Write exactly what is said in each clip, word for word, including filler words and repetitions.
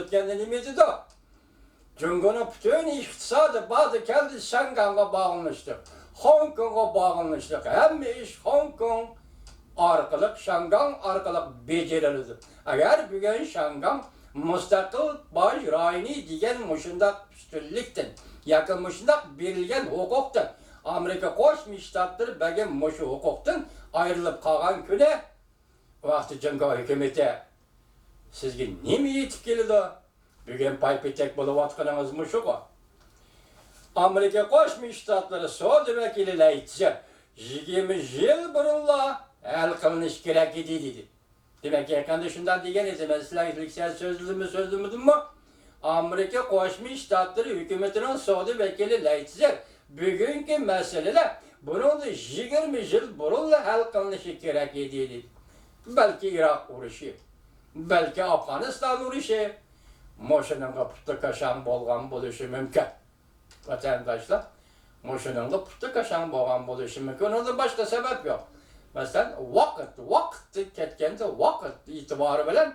ئۆتكەندە نېمە دېدۇق؟ جۇڭگونىڭ پۈتۈن ئىقتىسادى باردى كەلدى شياڭگاڭغا باغلىنىشلىق، خوڭكوڭغا باغلىنىشلىق، ھەممە ئىش خوڭكوڭ ئارقىلىق، شياڭگاڭ ئارقىلىق بېجىرىلىدۇ. ئەگەر بۈگۈن شياڭگاڭ مۇستەقىل باج رايونى دېگەن مۇشۇنداق ئۈستۈنلۈكتىن ياكى مۇشۇنداق بېرىلگەن ھوقۇقتىن، ئامېرىكا قوشما شتاتلىرى بەرگەن مۇشۇ ھوقۇقتىن ئايرىلىپ قالغان كۈنى، ۋاقتى جۇڭگو ھۆكۈمىتى سىزگە نېمە يېتىپ كېلىدۇ؟ بۈگۈن پايپېتەك بولۇۋاتقىنىڭىز مۇشۇغۇ. ئامېرىكا قوشما شتاتلىرى سودا ۋەكىلى لەي تسى يىگىرمە يىل بۇرۇنلا ھەل قىلىنىشى كېرەك ئىدى، دېدى. دېمەك، يېقىندا شۇنداق دېگەن ئىدى، مەن سىلەرگە لېكسىيە سۆزلىمە سۆزلىمىدىممۇ؟ ئامېرىكا قوشما شتاتلىرى ھۆكۈمىتىنىڭ سودا ۋەكىلى لەي تسى بۈگۈنكى مەسىلىلەر بۇنىڭدىن يىگىرمە يىل بۇرۇنلا ھەل قىلىنىشى كېرەك ئىدى، دېدى. بەلكى ئىراق ئۇرۇشى، بەلكى ئافغانىستان ئۇرۇشى، مۇشۇنىڭغا پۇتى كاشاڭ بولغان بولۇشى مۇمكىن. ۋەتەنداشلار، مۇشۇنىڭغا پۇتى كاشاڭ بولغان بولۇشى مۇمكىن. ئۇنىڭدىن باشقا سەۋەب يوق. مەسىلەن، ۋاقىت، ۋاقىت كەتكەندە، ۋاقىت ئېتىبارى بىلەن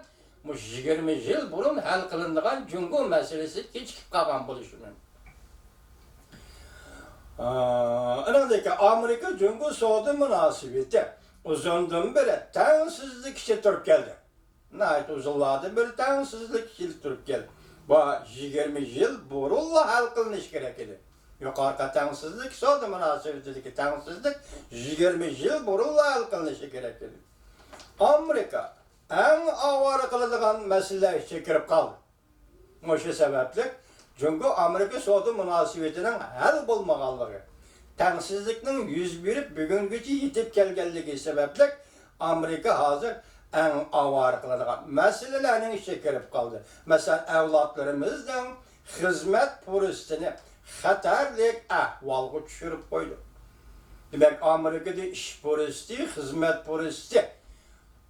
مۇشۇ يىگىرمە يىل بۇرۇن ھەل قىلىنىدىغان جۇڭگو مەسىلىسى كېچىكىپ قالغان بولۇشى مۇمكىن. ئا، ئۇنىڭدىن كېيىن ئامېرىكا جۇڭگو سودا مۇناسىۋىتى ئۇزۇندىن بېرى تەڭسىزلىك ئىچىدە تۇرۇپ كەلدى. ناھايىتى ئۇزۇنلاردىن بېرى تەڭسىزلىك ئىچىدە تۇرۇپ كەلدى. بۇ يىگىرمە يىل بۇرۇنلا ھەل قىلىنىشى كېرەك ئىدى. يۇقىرىقى تەڭسىزلىك، سودا مۇناسىۋىتىدىكى تەڭسىزلىك يىگىرمە يىل بۇرۇنلا ھەل قىلىنىشى كېرەك ئىدى. ئامېرىكا ئەڭ ئاۋارە قىلىدىغان مەسىلىلەر ئىچىگە كىرىپ قالدى. مۇشۇ سەۋەبلىك جۇڭگو ئامېرىكا سودا مۇناسىۋىتىنىڭ ھەل بولمىغانلىقى، تەڭسىزلىكنىڭ يۈز بېرىپ بۈگۈنگىچە يېتىپ كەلگەنلىكى سەۋەبلىك ئامېرىكا ھازىر ئەڭ ئاۋارە قىلىدىغان مەسىلىلەرنىڭ ئىچىگە كىرىپ قالدى. مەسىلەن، ئەۋلادلىرىمىزنىڭ خىزمەت پۇرسىتىنى خەتەرلىك ئەھۋالغا چۈشۈرۈپ قويدى. دېمەك، ئامېرىكىدا ئىش پۇرسىتى، خىزمەت پۇرسىتى.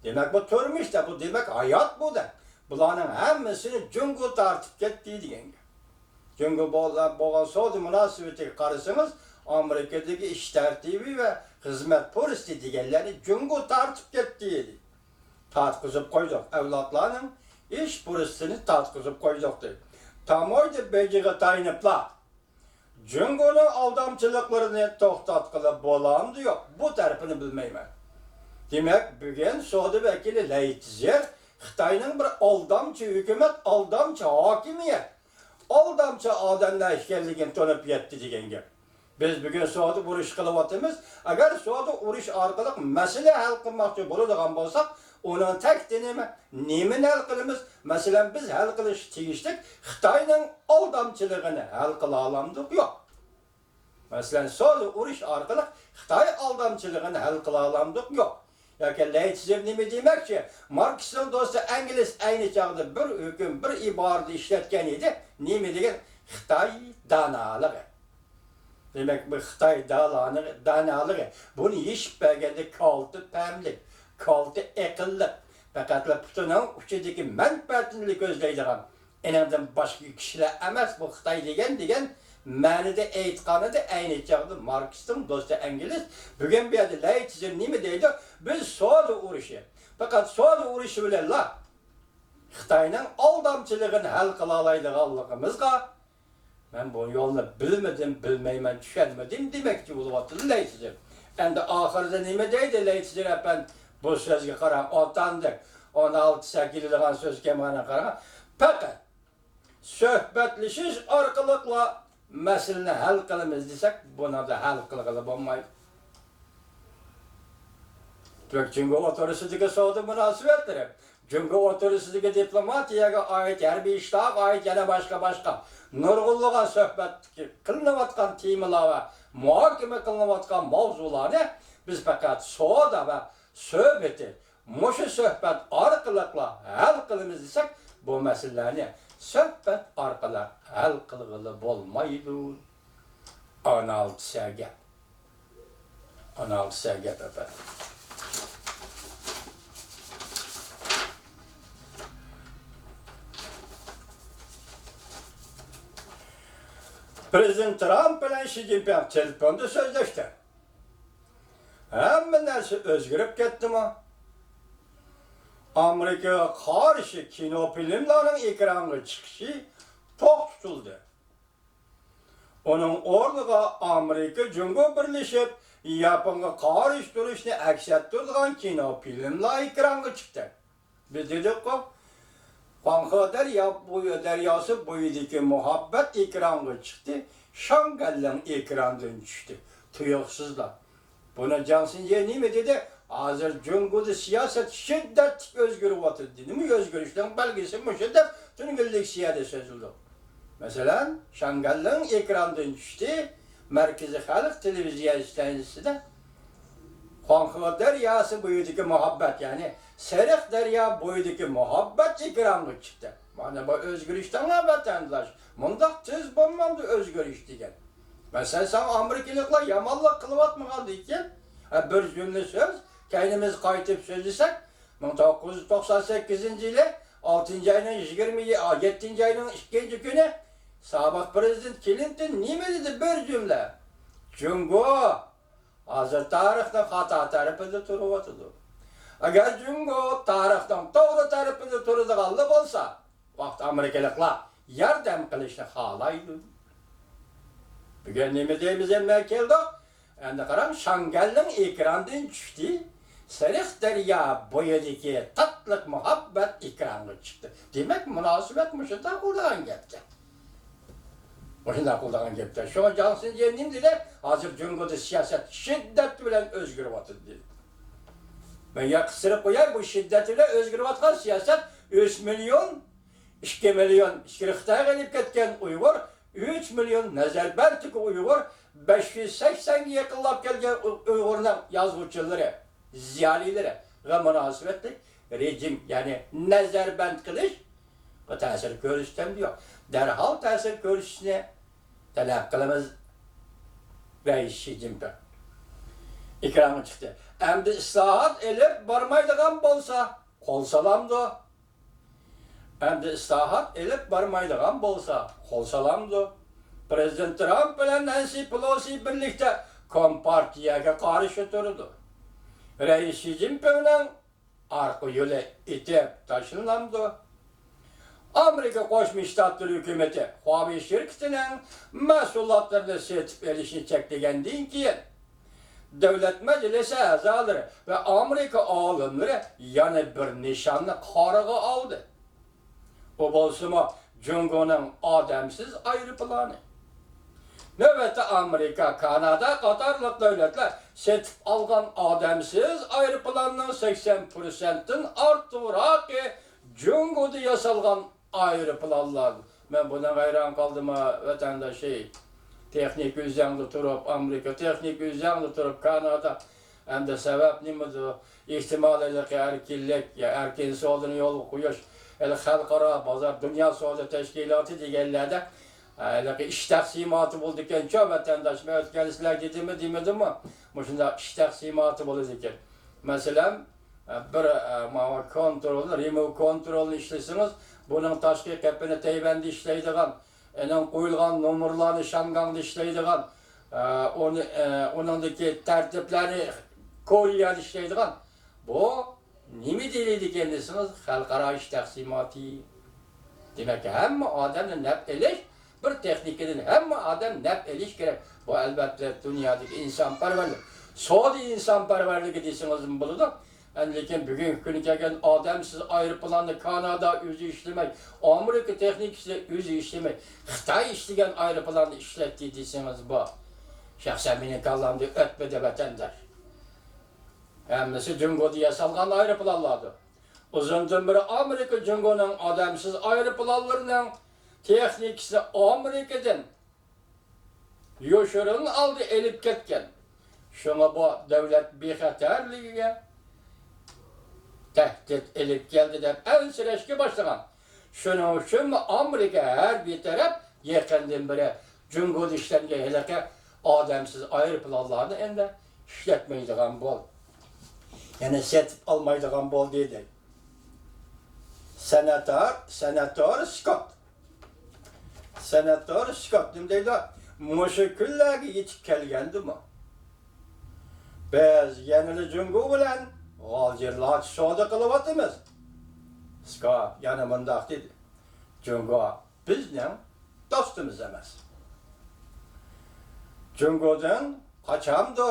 دېمەك، بۇ تۇرمۇشتا، بۇ دېمەك ھايات بۇ دەپ. بۇلارنىڭ ھەممىسىنى جۇڭگو تارتىپ كەتتى دېگەن گەپ. جۇڭگو بولا-، بولغان سودا مۇناسىۋىتىگە قارىسىڭىز، ئامېرىكىدىكى ئىش تەرتىپى ۋە خىزمەت پۇرسىتى دېگەنلەرنى جۇڭگو تارتىپ كەتتى. تارتقۇزۇپ قويدۇق. ئەۋلادلارنىڭ ئىش پۇرسىتىنى تارتقۇزۇپ قويدۇق دەيدۇ. تامويدا بېجىغا تايىنىپلا، جۇڭگونىڭ ئالدامچىلىقلىرىنى توختاتقىلى بولامدۇ يوق، بۇ تەرىپىنى بىلمەيمەن. دېمەك، بۈگۈن سودا ۋەكىلى لەي تزېر خىتاينىڭ بىر ئالدامچى ھۆكۈمەت، ئالدامچى ھاكىمىيەت، ئالدامچى ئادەملەر ئىكەنلىكىنى تونۇپ يەتتى دېگەن گەپ. بىز بۈگۈن سودا ئۇرۇشى قىلىۋاتىمىز. ئەگەر سودا ئۇرۇش ئارقىلىق مەسىلە ھەل قىلماقچى بولىدىغان بولساق، ئۇنىڭ تەكتى نېمە؟ نېمىنى ھەل قىلىمىز؟ مەسىلەن، بىز ھەل قىلىشقا تېگىشلىك خىتاينىڭ ئالدامچىلىقىنى ھەل قىلالامدۇق؟ يوق. مەسىلەن، سودا ئۇرۇش ئارقىلىق خىتاي ئالدامچىلىقىنى ھەل قىلالامدۇق؟ يوق. ياكى لەي تزېر نېمە دېمەكچى؟ ماركسنىڭ دوستى ئەنگلىس ئەينى چاغدا بىر ھۆكۈم، بىر ئىبارىدە ئىشلەتكەن ئىدى. نېمە دېگەن؟ خىتاي دانالىقى. دېمەك، بۇ خىتاي دالانى-، دانالىقى. بۇنى يېشىپ بەرگەندە كالتە پەملىك، كالتە ئەقىللىق، پەقەتلا پۇتىنىڭ ئۇچىدىكى مەنپەئەتىنىلا كۆزلەيدىغان، ئېنىڭدىن باشقا كىشىلەر ئەمەس بۇ خىتاي دېگەن، دېگەن مەنىدە ئېيتقانىدى ئەينى چاغدا ماركسنىڭ دوستى ئەنگلىس. بۈگۈن بۇ يەردە لەي تزېر نېمە دەيدۇ؟ بىز سودا ئۇرۇشى، پەقەت سودا ئۇرۇشى بىلەنلا خىتاينىڭ ئالدامچىلىقىنى ھەل قىلالايدىغانلىقىمىزغا، مەن بۇ يولنى بىلمىدىم، بىلمەيمەن، چۈشەنمىدىم دېمەكچى بولۇۋاتىدۇ لەي تزېر. ئەمدى ئاخىرىدا نېمە دەيدۇ لەي تزېر ئەپەندى؟ بۇ سۆزگە قاراڭ، ئاتاندەك ئون ئالتە سەككىز دېگەن سۆز كەلمىگەنگە قاراڭ. پەقەت سۆھبەتلىشىش ئارقىلىقلا مەسىلىنى ھەل قىلىمىز دېسەك، بۇنى ھەل قىلغىلى بولمايدۇ. جۇڭگو ئوتتۇرىسىدىكى سودا مۇناسىۋەتلىرى، جۇڭگو ئوتتۇرىسىدىكى دىپلوماتىيەگە ئائىت، ھەربىي ئىشلارغا ئائىت يەنە باشقا، باشقا نۇرغۇنلىغان سۆھبەت قىلىنىۋاتقان تېمىلار ۋە مۇھاكىمە قىلىنىۋاتقان ماۋزۇلارنى بىز پەقەت سودا ۋە سۆھبىتى، مۇشۇ سۆھبەت ئارقىلىقلا ھەل قىلىمىز دېسەك، بۇ مەسىلىلەرنى سۆھبەت ئارقىلىق ھەل قىلغىلى بولمايدۇ. ئانالتىسىيە گەپ. ئانالتىسىيە گەپ ئەپەندىم. پىرېزىدېنت ترامپ بىلەن شى جىنپىڭ تېلېفوندا سۆزلەشتى. ھەممە نەرسە ئۆزگىرىپ كەتتىمۇ؟ ئامېرىكىغا قارشى كىنو فىلىملارنىڭ ئېكرانغا چىقىشى توختىتىلدى. ئۇنىڭ ئورنىغا ئامېرىكا جۇڭگو بىرلىشىپ، ياپونغا قارشى تۇرۇشنى ئەكس ئەتتۈرىدىغان كىنو فىلىملار ئېكرانغا چىقتى. بىز دېدۇققۇ، خۇاڭخې دەريا بويى، دەرياسى بويىدىكى مۇھەببەت ئېكرانغا چىقتى، شاڭگەنلىڭ ئېكراندىن چۈشتى. تۇيۇقسىزلا. بۇنى جاڭ سىنجيې نېمە دېدى؟ ھازىر جۇڭگودا سىياسەت شىددەتلىك ئۆزگىرىۋاتىدۇ. نېمە ئۆزگىرىشنىڭ بەلگىسى مۇشۇ دەپ تۈنۈگۈنلىك سىياسەت سۆزلىدۇق. مەسىلەن، شاڭگەنلىڭ ئېكراندىن چۈشتى، مەركىزىي خەلق تېلېۋىزىيە ئىستانسىسىدا خۇاڭخې دەرياسى بويىدىكى مۇھەببەت، يەنى سېرىق دەريا بويىدىكى مۇھەببەت ئېكرانغا چىقتى. مانا بۇ ئۆزگىرىشتىڭلار ۋەتەنداش. مۇنداق تېز بولمامدۇ ئۆزگىرىش دېگەن. مەسىلەن، ساڭا ئامېرىكىلىقلار يامانلىق قىلىۋاتمىغاندىكىن، ھە، بىر جۈملە سۆز، كەينىمىزگە قايتىپ سۆزلىسەك، مىڭ توققۇز يۈز توقسان سەككىزىنچى يىلى ئالتىنچى ئاينىڭ يىگىرمە يەتتىنچى ئاينىڭ ئىككىنچى كۈنى سابىق پىرېزىدېنت كلىنتون نېمە دېدى؟ بىر جۈملە. جۇڭگو ھازىر تارىخنىڭ خاتا تەرىپىدە تۇرۇۋاتىدۇ. ئەگەر جۇڭگو تارىخنىڭ توغرا تەرىپىدە تۇرىدىغانلا بولسا، ۋاقىت ئامېرىكىلىقلار ياردەم قىلىشنى خالايدۇ. بۈگۈن نېمە دەيمىز، ھەممە كەلدۇق. ئەمدى قاراڭ، شاڭگەنلىڭ ئېكراندىن چۈشتى. سېرىق دەريا بويىدىكى تاتلىق مۇھەببەت ئېكرانغا چىقتى. دېمەك، مۇناسىۋەت مۇشۇنداق بولىدىغان گەپكەن. مۇشۇنداق بولىدىغان گەپكەن. شۇڭا جاڭ سىنجيې نېمە دېدى؟ ھازىر جۇڭگودا سىياسەت شىددەت بىلەن ئۆزگىرىۋاتىدۇ دېدى. مەن ياققا سىرىپ قوياي، بۇ شىددەت بىلەن ئۆزگىرىۋاتقان سىياسەت ئۈچ مىليون، ئىككى مىليون ئىچكىرى خىتايغا ئېلىپ كەتكەن ئۇيغۇر، ئۈچ مىليون نەزەربەندتىكى ئۇيغۇر، بەش يۈز سەكسەنگە يېقىنلاپ كەلگەن ئۇ-، ئۇيغۇرنىڭ يازغۇچىلىرى، زىيالىيلىرىغا مۇناسىۋەتلىك رېجىم، يەنى نەزەربەند قىلىش، بۇ تەسىر كۆرسىتەمدۇ يوق؟ دەرھال تەسىر كۆرسىتىشنى تەلەپ قىلىمىز. رەئىس شى جىنپىڭ ئېكرانغا چىقتى. ئەمدى ئىسلاھات ئېلىپ بارمايدىغان بولسا، قول سالامدۇ؟ ئەمدى ئىسلاھات ئېلىپ بارمايدىغان بولسا، قول سالامدۇ؟ پىرېزىدېنت ترامپ بىلەن نەنسى پېلوسى بىرلىكتە كومپارتىيەگە قارشى تۇرىدۇ. رەئىس شى جىنپىڭنىڭ ئارقا يولى ئېتىپ تاشلىنامدۇ؟ ئامېرىكا قوشما شتاتلىرى ھۆكۈمىتى خۇاۋېي شىركىتىنىڭ مەھسۇلاتلىرىنى سېتىپ ئېلىشنى چەكلىگەندىن كېيىن، دۆلەت مەجلىسى ئەزالىرى ۋە ئامېرىكا ئالىملىرى يەنە بىر نىشاننى قارىغا ئالدى. ئۇ بولسىمۇ جۇڭگونىڭ ئادەمسىز ئايروپىلانى. نۆۋەتتە ئامېرىكا، كانادا قاتارلىق دۆلەتلەر سېتىپ ئالغان ئادەمسىز ئايروپىلاننىڭ سەكسەن پىرسەنتتىن ئارتۇقراقى جۇڭگودا ياسالغان ئايروپىلانلار. مەن بۇنىڭغا ھەيران قالدىم، ۋەتەنداش. تېخنىك ئۆزەڭدە تۇرۇپ، ئامېرىكا تېخنىك ئۆزەڭدە تۇرۇپ، كانادا. ئەمدى سەۋەب نېمىدۇ؟ ئېھتىمال ھېلىقى ئەركىنلىك، يا ئەركىن سودىنى يولغا قويۇش، ھېلى خەلقئارا بازار، دۇنيا سودا تەشكىلاتى دېگەنلەردە، ھېلىقى ئىش تەقسىماتى بولىدىكەنچۇ، ۋەتەنداش. مەن ئۆتكەندە سىلەرگە دېدىممۇ، دېمىدىممۇ؟ مۇشۇنداق ئىش تەقسىماتى بولىدىكەن. مەسىلەن، بىر، ماۋۇ كونترولنى، رېموت كونترولنى ئىشلىسىڭىز، بۇنىڭ تاشقى قېپىنى تەيۋەندە ئىشلەيدىغان، ئېنىڭ قويۇلغان نومۇرلارنى شاڭگاڭدا ئىشلەيدىغان، ئە، ئۇنى، ئە، ئۇنىڭدىكى تەرتىپلەرنى كورېيەدە ئىشلەيدىغان، بۇ نېمە دېيىلىدىكەن دېسىڭىز، خەلقئارا ئىش تەقسىماتى. دېمەك، ھەممە ئادەمنى نەپ ئېلىش، بىر تېخنىكىدىن ھەممە ئادەم نەپ ئېلىش كېرەك. بۇ، ئەلۋەتتە، دۇنيادىكى ئىنسانپەرۋەرلىك، سودا ئىنسانپەرۋەرلىكى دېسىڭىزمۇ بولىدۇ. ئەمدى لېكىن بۈگۈنكى كۈنى كەلگەن ئادەمسىز ئايروپىلاننى كانادا ئۆزى ئىشلىمەي، ئامېرىكا تېخنىكىسى ئۆزى ئىشلىمەي، خىتاي ئىشلىگەن ئايروپىلاننى ئىشلەتتى دېسىڭىز بار. شەخسەن مېنىڭ كاللامدىن ئۆتمىدى، ۋەتەنداش. ھەممىسى جۇڭگودا ياسالغان ئايروپىلانلاردۇر. ئۇزۇندىن بېرى ئامېرىكا جۇڭگونىڭ ئادەمسىز ئايروپىلانلىرىنىڭ تېخنىكىسى ئامېرىكىدىن يوشۇرۇن ھالدا ئېلىپ كەتكەن. شۇڭا بۇ دۆلەت بىخەتەرلىكىگە تەھدىت ئېلىپ كەلدى دەپ ئەنسىرەشكە باشلىغان. شۇنىڭ ئۈچۈنمۇ ئامېرىكا ھەربىي تەرەپ يېقىندىن بېرى جۇڭگودا ئىشلەنگەن ھېلىقى ئادەمسىز ئايروپىلانلارنى ئەمدى ئىشلەتمەيدىغان بول. يەنى سېتىپ ئالمايدىغان بول دېدى. سېناتور، سېناتور سكوت. سېناتور سكوت نېمە دەيدۇ؟ مۇشۇ كۈنلەرگە يېتىپ كەلگەندىمۇ، بىز يەنىلا جۇڭگو بىلەن غالجىرلارچە سودا قىلىۋاتىمىز. سكا يەنە مۇنداق دېدى، جۇڭگو بىزنىڭ دوستىمىز ئەمەس. جۇڭگودىن قاچامدۇ؟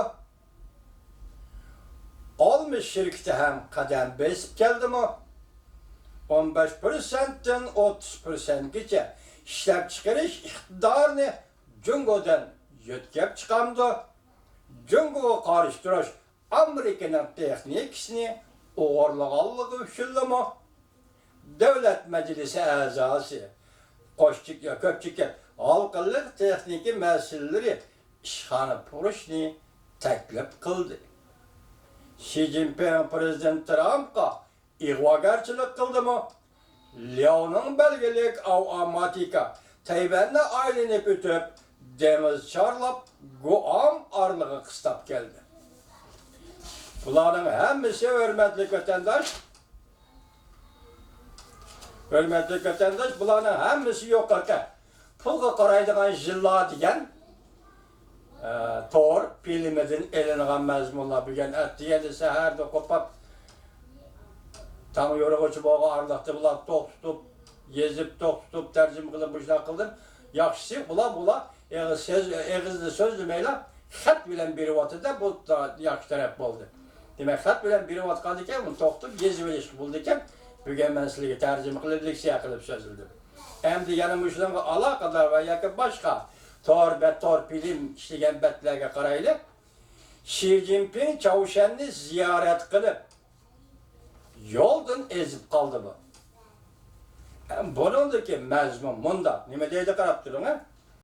ئالما شىركىتى ھەم قەدەم بېسىپ كەلدىمۇ؟ ئون بەش پىرسەنتتىن ئوتتۇز پىرسەنتكىچە ئىشلەپچىقىرىش ئىقتىدارىنى جۇڭگودىن يۆتكەپ چىقامدۇ؟ جۇڭگوغا قارشى تۇرۇش ئامېرىكىنىڭ تېخنىكىسىنى ئوغرىلىغانلىقى ئۈچۈنلىمۇ؟ دۆلەت مەجلىسى ئەزاسى قوشچىك-، كۆپچىكىت ھالقىلىق تېخنىكا مەسىلىلىرى ئىشخانا قۇرۇشنى تەكلىپ قىلدى. شى جىنپىڭ پىرېزىدېنت ترامپقا ئىغۋاگەرچىلىك قىلدىمۇ؟ لياۋنىڭ بەلگىلىك ئاۋئاماتىكا تەيۋەننى ئايلىنىپ ئۆتۈپ، دېڭىز چارلاپ، گۇئام ئارىلىقىغا قىستاپ كەلدى. بۇلارنىڭ ھەممىسى، ھۆرمەتلىك ۋەتەنداش، ھۆرمەتلىك ۋەتەنداش، بۇلارنىڭ ھەممىسى يۇقىرىقى پۇلغا قارايدىغان يىللار دېگەن، ئە، تور پىلىمىدىن ئېلىنغان مەزمۇنلار. بۈگۈن ئەتىگەندە سەھەردە قوپاپ، تاڭ يورۇغۇچە بولغان ئارىلىقتا بۇلار توختىتىپ، يېزىپ، توختىتىپ، تەرجىمە قىلىپ، مۇشۇنداق قىلدىم. ياخشىسى، ئۇلار، بۇلار ئېغىز سۆز-، ئېغىزدا سۆزلىمەيلا، خەت بىلەن بېرىۋاتىدۇ، بۇ ياخشى تەرەپ بولدى. دېمەك، خەت بىلەن بېرىۋاتقاندىكىن، بۇنى توختىتىپ يېزىۋېلىشقا بولىدىكەن. بۈگۈن مەن سىلەرگە تەرجىمە قىلىپ، لېكسىيە قىلىپ سۆزلىدىم. ئەمدى يەنە مۇشۇنىڭغا ئالاقىدار ۋە ياكى باشقا تور بەت، تور پىلىم ئىشلىگەن بەتلەرگە قارايلى. شى جىنپىڭ چاۋشيەننى زىيارەت قىلىپ، يولدىن ئېزىپ قالدىمۇ؟ بۇنىڭدىكى مەزمۇن مۇنداق. نېمە دەيدۇ، قاراپ تۇرۇڭ، ھە؟